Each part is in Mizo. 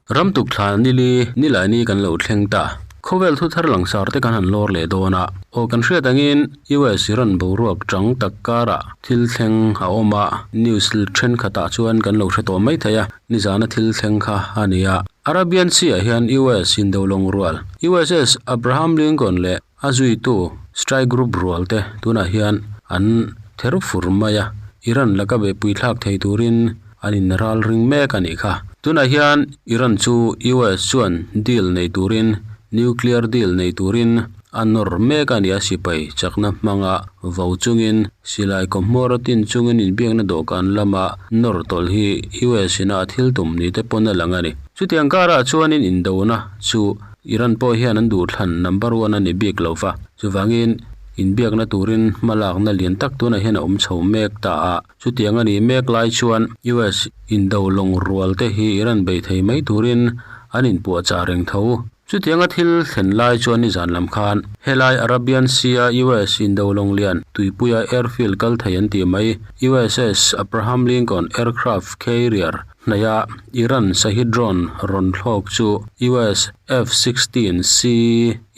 Ram tuk thla nili nilaini kan lo thleng ta. Khawvel thu thar langsar te kan han lawr leh dawn a. Aw kan hriat angin US Iran boruak chang tak karah thil thleng a awm a, news thenkhatah chuan kan lo hre tawh mai thei a, nizana thil thleng kha a ni a. Arabian Sea ah hian US indolawng rual USS Abraham Lincoln leh A zuitu Strike Group rual te tunah hian an ther fur mai a, Iran laka beihpui thlak thei turin an in ral ring mek a nih kha. Tunah hian Iran chu US chuan deal nei turin nuclear deal nei turin a nawr mek a ni a, sipai chakna hmanga vo chungin silai kawhmawr a tin chungin inbiakna dawhkan lama nawr tawlh hi US ina a thil tum ni te pawn a lang a ni. Chutiang karah chuanin indona chu Iran pawh hian an duhthlan number one a ni bik lo va, chuvangin inbiakna turin hmalakna lian tak tunah hian a awm chho mek ta a. Chutiang a nih mek lai chuan US indo lawng rual te hi Iran bei thei mai turin an inpuahchah reng tho. Chutianga thil thlen lai chuan nizan lam khan helai Arabian Sea-a US indo lawng lian tuipuia airfield kal thei an tih mai USS Abraham Lincoln aircraft carrier Hnaiha Iran Shahid drone rawn thlawk chu US F-16 C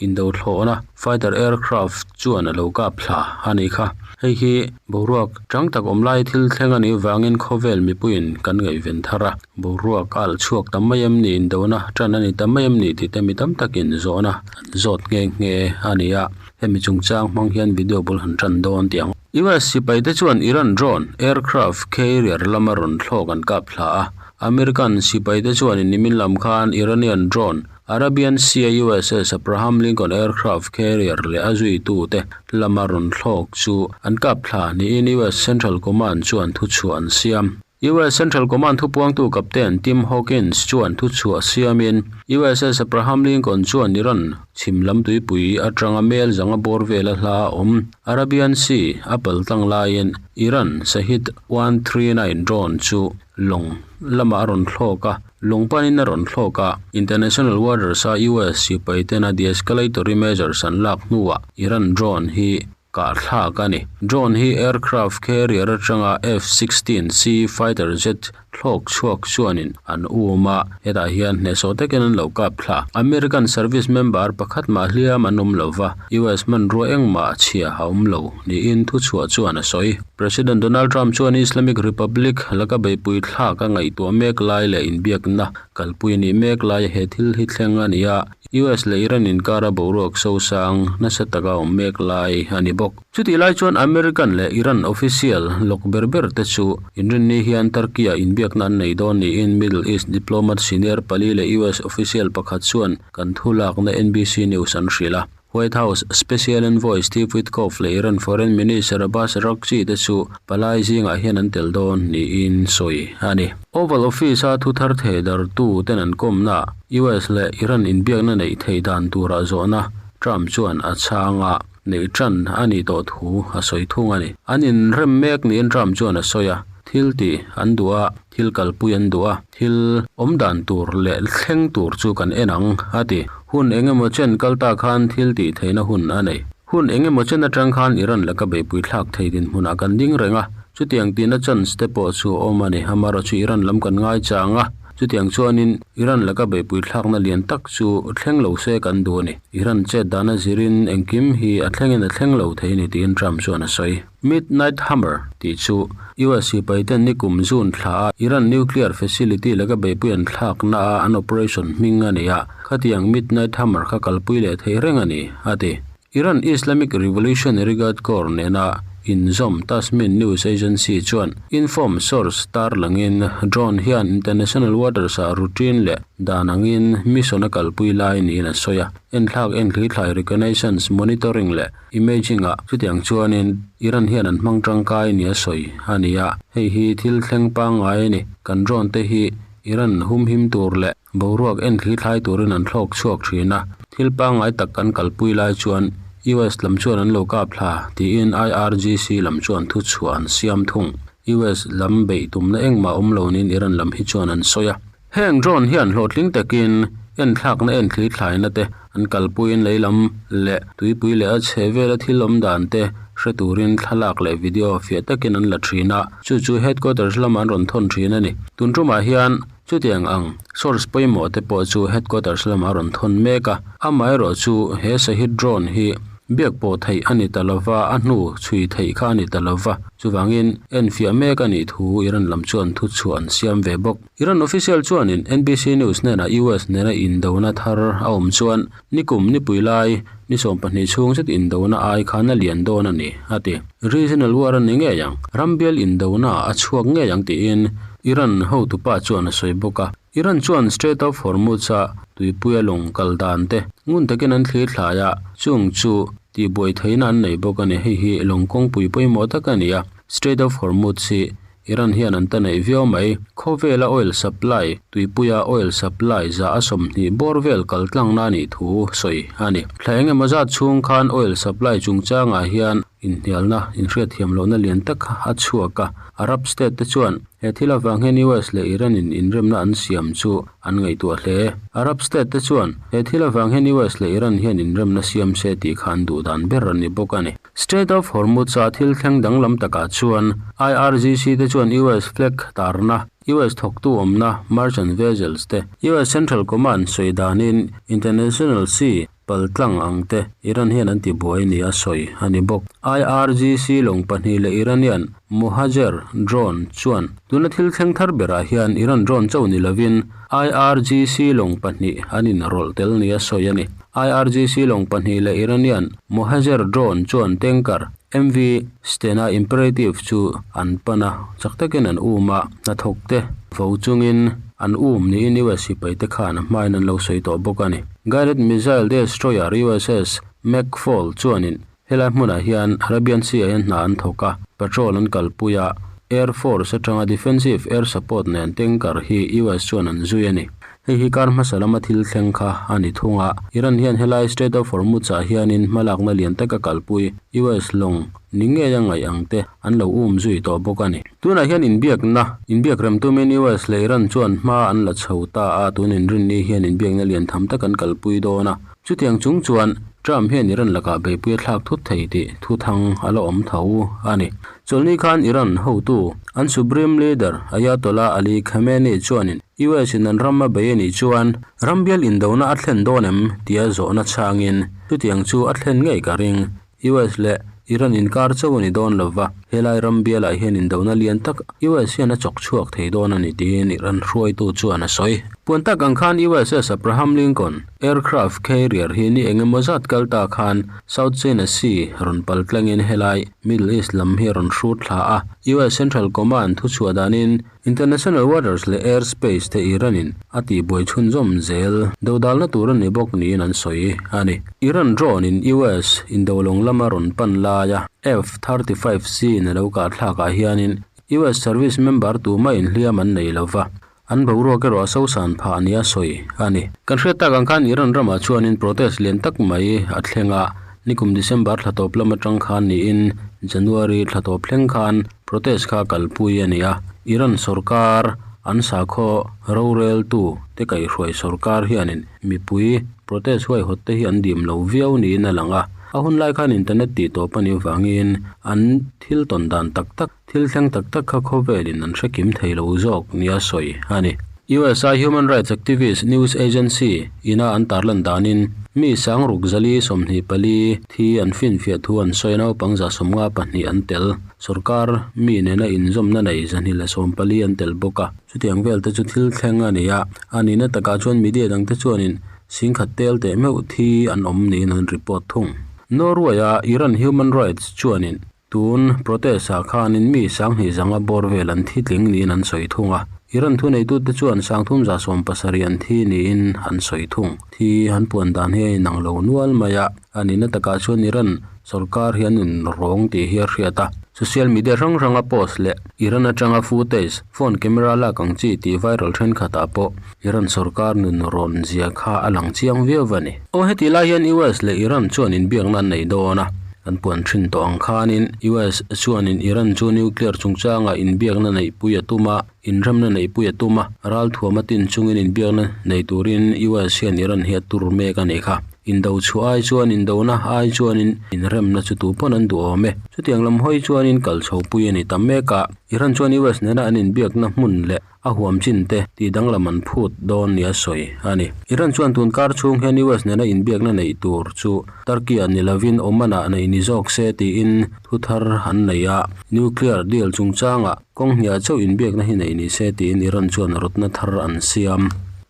indothlawhna fighter aircraft chuan a lo kap thla a nih kha. Hei hi boruak chang tak awm lai thil thleng a nih vangin khawvel mipuiin kan ngaihven thar a, boruak a alh chhuak ta mai em ni, indona tan a ni ta mai em ni tih te mi tam takin zawhna an zawt nghe nghe a ni a, hemi chungchang hmang hian video bul han tan dawn tih ang. US sipaite chuan Iran drone aircraft carrier lama rawn thlawk an kap thla a. American sipaite chuan nimin lam khan Iranian drone Arabian Sea USS Abraham Lincoln aircraft carrier leh a zuitute lama rawn thlawk chu an kap thla niin US Central Command chuan thuchhuah an siam. US Central Command thupuangtu Captain Tim Hawkins chuan thuchhuah siamin USS Abraham Lincoln chuan Iran chhim lam tuipui atanga mel zanga bawr vela hla a awm Arabian Sea a pal tlang laiin Iran Shahid 139 drone chu lawng lamah a rawn thlawk a, lawng panin a rawn thlawk a. International waters a US sipai tena de-escalatory measures an lak hnuah Iran drone hi Kah thlak a ni. Drone hi aircraft carrier atanga F-16C fighter jet thlawk chhuak chuanin an um a, hetah hian hnehsawh takin an lo kap thla. American service member pakhat mah hliam an awm lo va, US hmanrua engmah chhia a awm lo niin thuchhuah chuan a sawi. President Donald Trump chuan Islamic Republic laka beihpui thlak a ngaihtuah mek lai leh inbiakna kalpui a nih mek laia he thil hi thleng a ni a, US leh Iran inkara boruak sosang nasa taka awm mek lai a ni bawk. Chutih lai chuan American leh Iran official lawk ber ber te chu inrinni hian Turkey-ah inbiakna an nei dawn niin Middle East diplomat senior pali leh US official pakhat chuan kan thulakna NBC News an hrilh a. White House Special Envoy Steve Witkoff leh Iran Foreign Minister Abbas Araghchi te chu palai zingah hian an tel dawn niin sawi a ni. Oval Office-a thuthar thehdartu ten an kawmna US leh Iran inbiakna neih theih dan turah zawhna Trump chuan a chhang a, neih tan a nih tawh thu a sawi thung a ni. An inrem mek niin Trump chuan a sawi a, thil tih an duh a, thil kalpui an duh a, thil awm dan tur leh thleng tur chu kan en ang, a ti. Hun eng emaw chen kal ta khan thil tih theihna hun a nei. Hun eng emaw chen atang khan Iran laka beihpui thlak thei dinhmunah kan ding reng a, chutiang tihna chance te pawh chu a awm a ni. Amaherawhchu chu Iran lam kan ngaichang a, chutiang chuanin Iran laka beihpui thlakna lian tak chu thleng lo se kan duh a ni. Iran chet dana zirin engkim hi a thlengin a thleng lo thei a ni tiin Trump chuan a sawi. Midnight Hammer tih chu US sipaiten nikum June thla a Iran nuclear facility laka beihpui an thlakna a an operation hming a ni a, khatiang Midnight Hammer kha kalpui leh thei reng a ni, a ti. Iran Islamic Revolutionary Guard Corps nena inzawm Tasmin News Agency chuan inform source tarlangin drone hian international waters ah routine leh dan angin mission a kalpui lai niin a sawi a, enthlak enthlithlai reconnaissance monitoring leh Imaging ah chutiang chuanin Iran hian an hmang tangkai nia sawi a ni a, hei hi thil thleng pangngai a ni. Kan drone te hi Iran humhim tur leh boruak en thli thlai turin an thlawk chhuak thin a, thil pangngai tak kan kalpui lai chuan US lam chuan an lo kap thla tiin IRGC lam chuan thuchhuah an siam thung. US lam beih tumna engmah awm lo niin Iran lam hi chuan an sawi a. Heng drone hian hlawhtling takin. Enthlakna enthli thlaina te an kalpuiin lei lam leh tuipui leh a chheh vela thil awm dan te hre turin thlalak leh video fiah takin an la thin a, chu chu headquarters lamah an rawn thawn thin a ni. Tun tumah hian chutiang ang source pawimawh te pawh chu headquarters lamah a rawn thawn mek a, amaherawh chu he Sahid drone hi biak pawh theih a ni ta lova, a hnu chhui theih kha a ni ta lova, chuvangin enfiah mek a nih thu Iran lam chuan thuchhuah an siam ve bawk. Iran official chuanin NBC News hnenah US nena indona thar a awm chuan nikum nipui lai ni 20 chhung zet indona ai khan a lian dawn a ni, a ti. Regional war a ni ngei ang, ram bial indona a chhuak ngei ang tiin Iran hotupa chuan a sawi bawk a. Iran chuan Strait of Hormuz-a tuipuia lawng kal dan te ngun takin an thlir thlai a, chung chu tihbuai theihna an nei bawk a ni. Hei hi lawng kawngpui pawimawh tak a ni a, Strait of Hormuz hi Iran hian an ta neih viau mai. Khawvela oil supply, tuipuia oil supply za a 20 bawr vel kal tlangna a nih thu sawi a ni. Thla eng emaw zat chhung khan oil supply chungchangah hian inhnialna, inhriatthiam lohna lian tak a chhuak a. Arab state te chuan he thil avang hian US leh Iran in inremna an siam chu an ngaihtuah hle. Arab state te chuan he thil avang hian US leh Iran hian inremna siam se tih kha an duh dan ber a ni bawk a ni. Strait of Hormuz-a thil thleng danglam takah chuan IRGC te chuan US flag tarna, US thawktu awmna merchant vessels te, US Central Command sawi danin International Sea paltlang ang te Iran hian an tibuai nia sawi a ni bawk. IRGC lawng pahnih leh Iranian Mohajer drone chuan tuna thil thleng thar berah hian Iran drone chauh ni lovin IRGC lawng pahnih an inrawlh tel nia sawi a ni. IRGC lawng pahnih leh Iranian Mohajer drone chuan tanker MV Stena Imperative chu an pan a, chak takin an um a, hnathawk te vo chungin an um niin US sipai te khan a hmain an lo sawi tawh bawk a ni. Guided missile destroyer USS McFaul chuanin helai hmunah hian Arabian Sea ah hian hna an thawk a, patrol an kalpui a, Air Force atanga defensive air support nen tanker hi US chuan an zui a ni. Hei hi kar hmasa lama thil thleng kha a ni thung a, Iran hian helai Strait of Hormuz-ah hianin hmalakna lian taka kalpui US lawng ni ngeia ngaih ang te an lo um zui tawh bawk a ni. Tunah hian inbiakna, inbiak rem tumin US leh Iran chuan hma an la chho ta a, tun inrinni hian inbiakna lian tham tak an kalpui dawn a. Chutiang chung chuan Trump hian Iran lakah beihpui a thlak thut thei tih thuthang a la awm tho a ni. Chawlhni khan Iran hotu, an Supreme Leader Ayatollah Ali Khamenei chuanin US in an ram a bei a nih chuan ram bial indona a thlen dawn em tia zawhna chhangin chutiang chu a thlen ngei ka ring. US leh Iran inkar chauh a ni dawn lova, helai ram bialah hian indona lian tak US hian a chawk chhuak thei dawn a ni tiin Iran hruaitu chuan a sawi. Puan tak ang khan USS Abraham Lincoln aircraft carrier hi ni eng emaw zat kal ta khan South China Sea rawn pal tlangin helai Middle East lam hi a rawn hrut thla a, US Central Command thuchhuah danin International waters leh air space te Iran in a tihbuai chhunzawm zel dodalna tur a ni bawk niin an sawi a ni. Iran drone in US indolawng lama rawn pan laia F-35C in a lo kah thlakah hianin US service member tumah inhliam an nei lova, an boruak erawh a sosan phah nia sawi a ni. Kan hriat tak ang khan Iran ramah chuanin protest lian tak mai a thleng a, nikum December thla tawp lam atang khan niin January thla tawp thleng khan Protest kha kalpui a ni a, Iran sorkar an sakhaw roreltu te kaihhruai sorkar hianin mipui protest huaihawt te hi an dim lo viau niin a lang a. A hun lai khan internet tih tawp a nih vangin an thil tawn dan tak tak, thil thleng tak tak kha khawvelin an hre kim thei lo zawk nia sawi a ni. USA human rights activist news agency ina an tarlan danin mi sangruk 424 thi an finfiah thu an sawi naupang 152 an tel. Sorkar mi nena inzawmna nei 240 an tel bawk a, chutiang vel te chu thil thleng a ni a, a nihna takah chuan media dangte chuanin singkhat tel teh meuh thi an awm niin an report thung. Norway-a Iran Human Rights chuanin tun protest-ah khanin mi 20 zanga bawr vel an thi tling niin an sawi thung a, Iran thuneitute chuan 370 an thi niin an sawi thung. Thi an puan dan hi a inang lo nual mai a, a nihna takah chuan Iran sorkar hi an inrawng tih hi a hriat a. Social media hrang hranga post leh Iran atanga footage, phone camera lak ang chi tih viral thenkhatah pawh Iran sorkar nun rawn zia kha a lang chiang viau a ni. Aw heti lai hian US leh Iran chuan inbiakna an nei dawn a. Kan puan thin tawh ang khanin US chuanin Iran chu nuclear chungchanga inbiakna neihpui a tum a, inremna neihpui a tum a, ralthuam a tin chungin inbiakna nei turin US hian Iran hi a tur mek a nih kha. Indo chhuah ai chuan indona ai chuanin inremna chu tu pawn an duh awm e. Chutiang lam hawi chuanin kal chho pui a ni ta mek a, Iran chuan US nena an inbiakna hmun leh a huam chin te tih danglam an phut dawn nia sawi a ni. Iran chuan tun kar chhung hian US nena inbiakna neih tur chu Turkey ah ni lovin Oman ah neih ni zawk se tiin thu thar an nei a, nuclear deal chungchangah kawng hniah chauh inbiakna hi neih ni se tiin Iran chuan rawtna thar an siam.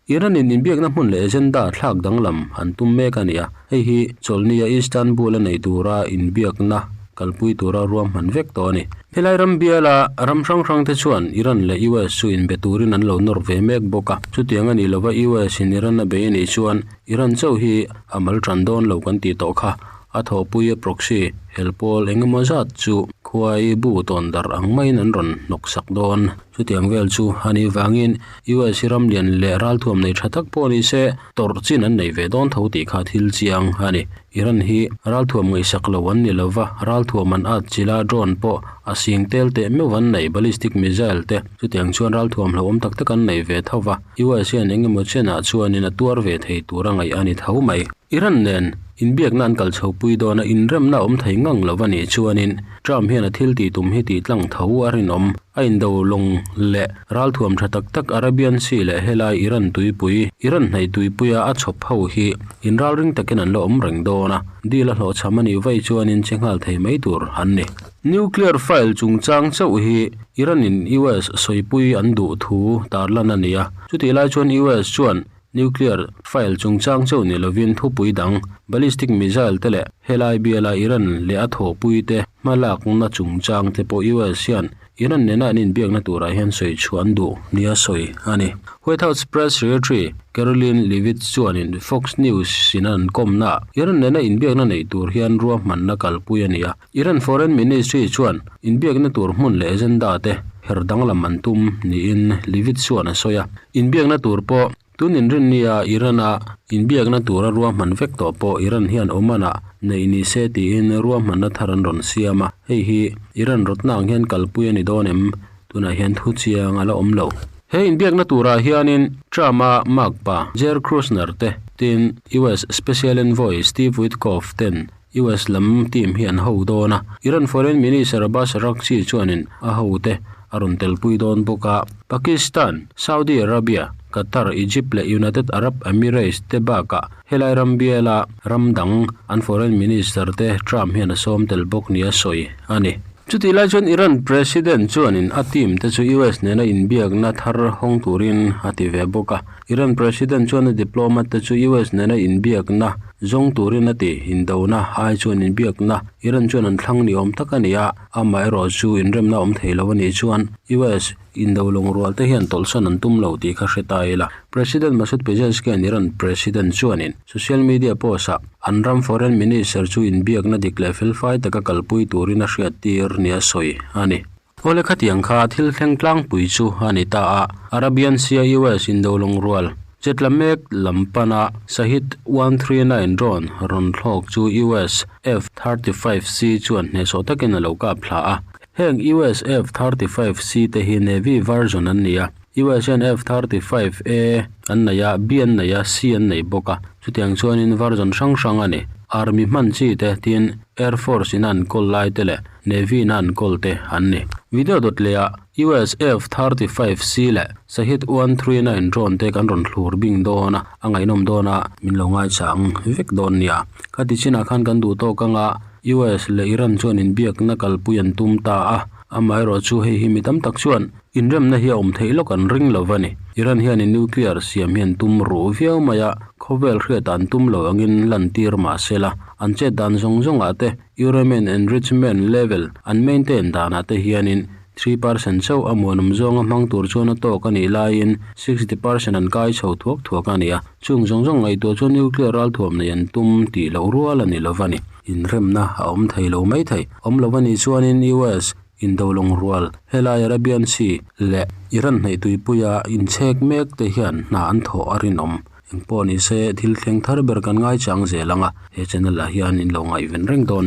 Iran in inbiakna hmun leh agenda thlak danglam an tum mek a ni a, hei hi chawlhnia Istanbul a neih tura inbiakna kalpui tura ruahman vek tawh a ni. Helai ram biala ram hrang hrang te chuan Iran leh US chu inbe turin an lo nawr ve mek bawk a, chutiang a nih lova US in Iran a bei a nih chuan Iran chauh hi a mal tan dawn lo kan tih tawh kha. A thawhpui a proxy hel pawl eng emaw zat chu khuai bu tawn darh ang maiin an rawn hnawk sak dawn. Chutiang vel chu a nih vangin US hi ram lian leh ralthuam nei tha tak pawh ni se tawrh chin an nei ve dawn tho tih kha thil chiang a ni. Iran hi ralthuam ngaihsak lo an ni lova, ralthuam an at chilh a, drone pawh a sing tel teh meuh an nei, ballistic missile te chutiang chuan ralthuam hlauhawm tak tak an nei ve tho va. US hian eng emaw chenah chuanin a tuar ve thei tur a ngaih a ni tho mai. Iran nen inbiakna an kal chhopui dawn a, inremna awm thei ngang lo a nih chuanin Trump hian a thil tih tum hi tih tlang tho a rinawm. A indo lawng leh ralthuam tha tak tak Arabian Sea leh helai Iran tuipui, Iran hnaih tuipuia a chhawp ho hi inralring takin an la awm reng dawn a, deal a hlawhchham a nih vaih chuanin che nghal thei mai tur an ni. Nuclear file chungchang chauh hi Iran-in US sawipui an duh thu tarlan a ni a, chutih lai chuan US chuan nuclear file chungchang chauh ni lovin thupui dang, ballistic missile te leh helai biala Iran leh a thawhpui te hmalakna chungchang te pawh US hian Iran nena an inbiakna turah hian sawi chhuah an duh nia sawi a ni. White House Press Secretary Karoline Leavitt chuanin Fox News in an kawmnaah Iran nena inbiakna neih tur hian ruahmanna kalpui a ni a, Iran Foreign Ministry chuan inbiakna tur hmun leh agenda te her danglam an tum niin Leavitt chuan a sawi a. Inbiakna tur pawh tun inrinnia Iran-a inbiakna tura ruahman vek tawh pawh Iran hian Oman-ah neih ni se tiin ruahmanna thar an rawn siam a. Hei hi Iran rawtna ang hian kalpui a ni dawn em? Tunah hian thu chiang a la awm lo. He inbiakna turah hianin Trump-a makpa Jair Kushner te tin US Special Envoy Steve Witkoff ten US lam team hi an ho dawn a, Iran Foreign Minister Abbas Araghchi chuanin a hote a rawn telpui dawn bawk a. Pakistan, Saudi Arabia, Qatar, Egypt leh United Arab Emirates te bakah helai ram biala ram dang an Foreign Minister te Trump hian a sawm tel bawk nia sawi a ni. Chutih lai chuan Iran President chuanin a team te chu US nena inbiakna thar hawng turin a ti ve bawk a. Iran President chuan a diplomat te chu US nena inbiakna zawng turin a ti. Indona ai chuan inbiakna Iran chuan an thlang ni awm tak a ni a, amaherawh chu inremna awm thei lo a nih chuan US indo lawngrual te hian tawlhsawn an tum lo tih kha hre ta ila. President Masoud Pezeshkian Iran President chuanin social media post ah an ram Foreign Minister chu inbiakna dik leh felfai taka kalpui turin a hriattir nia sawi a ni. Awle khatiang kha thil thleng tlangpui chu a ni ta a, Arabian Sea US indo lawngrual chetla mek lam pana Shahid 139 drone rawn thlawk chu US F-35C chuan hnehsawh takin a lo kap thla a. Heng US F-35C te hi Navy version an ni a, US hian F-35A an nei a, B an nei a, C an nei bawk a, chutiang chuanin version hrang hrang a ni. Army hman chi te tin Air Force in a an kawl lai te leh Navy in a an kawl te an ni. Video dawt leh ah US F-35C leh Shahid 139 drone te kan rawn thlur bing dawn a, a ngaihnawm dawn a, min lo ngaichang vek dawn nia. Khati chinah khan kan duh tawk anga US leh Iran chuan inbiakna kalpui an tum ta a, amaherawh chu hei hi mi tam tak chuan Inremna hi a awm theih lawk an ring lo a ni. Iran hianin nuclear siam hi an tum ruh viau mai a, khawvel hriatah an tum lo angin lantir mah se la, an chet dan zawng zawngah te uranium enrichment level an maintain danah te hianin 3% chauh a muanawm zawnga hmang tur chuan a tawk a nih laiin 60% an kai chho thuak thuak a ni a, chung zawng zawng ngaihtuah chuan nuclear ralthuam nei an tum tih loh rual a ni lo a ni. Inremna a awm thei lo mai thei. Awm lo a nih chuanin US Indo lawngrual, helai Arabian Sea leh Iran hnaih tuipuia inchhek mek te hian hna an thawh a rinawm. Engpawh ni se, thil thleng thar ber kan ngaichang zel ang a, he channel ah hian in lo ngaihven reng dawn ni.